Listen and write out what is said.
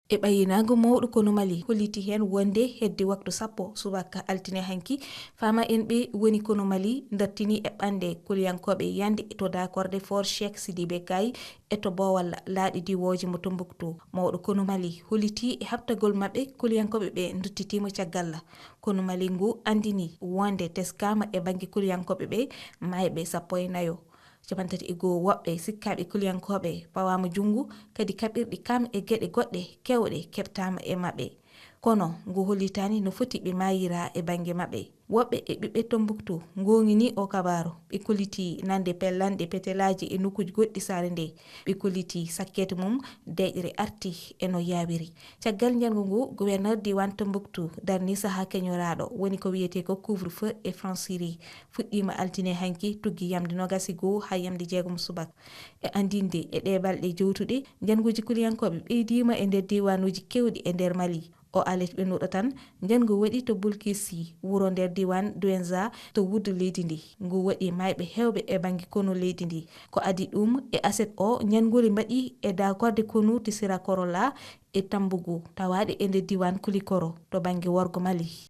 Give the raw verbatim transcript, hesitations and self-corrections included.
E ɓayyinaagu mawɗo konu Mali holliti heen wonde hedde waktu sappo subaka altine hanki, faama en ɓe woni konu Mali dartini e ɓannde kuliyankooɓe yande to daakorde Fort Cheikh Sidibé Kaye e to boowal laaɗe diwooje mo Tombouctou. Mawɗo konu Mali holliti e haɓtagol maɓɓe kuliyankooɓe ɓe nduttitiima caggal. Konu Mali ngu anndini wonde teskaama e bannge kuliyankooɓe ɓe maayɓe sappo e nayo. Capantati e goo woɓɓe sikkaaɓe kuliyankooɓe pawaama junngu, kadi kaɓirɗi kam e geɗe goɗɗe keewɗe keɓtaama e maɓɓe. Kono ngu hollitaani no foti ɓe maayira e bannge maɓɓe. Woɓɓe e ɓiɓɓe Tombouctou ngoongini o kabaaru. Ɓe kolliti nande pellanɗe petelaaji e nokkuuji goɗɗi saare nde. Ɓe kolliti sakkeet mum deeƴre arti e no yaawiri. Caggal njanngu ngu, gouverneur diiwaan Tombouctou darni sahaa keñoraaɗo, woni ko wiyetee ko couvre-feu e Françiri, fuɗɗiima altine hanki, tuggi yamde noogaas e goo haa yamde jeegom subaka. E anndinde e ɗee balɗe jowtuɗe, njannguuji kuliyankooɓe ɓeydiima e nder diiwaanuuji keewɗi e nder Mali. O alet ɓennuɗo tan, njanngu waɗi to Bulkisi, wuro nder diiwaan Douenza, to wuddu leydi ndi. Ngu waɗi maayɓe heewɓe e bannge konu leydi ndi. Ko adii ɗum, e aset o, njannguuli mbaɗi e daakorde konu to Sira Korola e Tambugu, tawaaɗe e nder diiwaan Kulikoro, to bannge worgo Mali.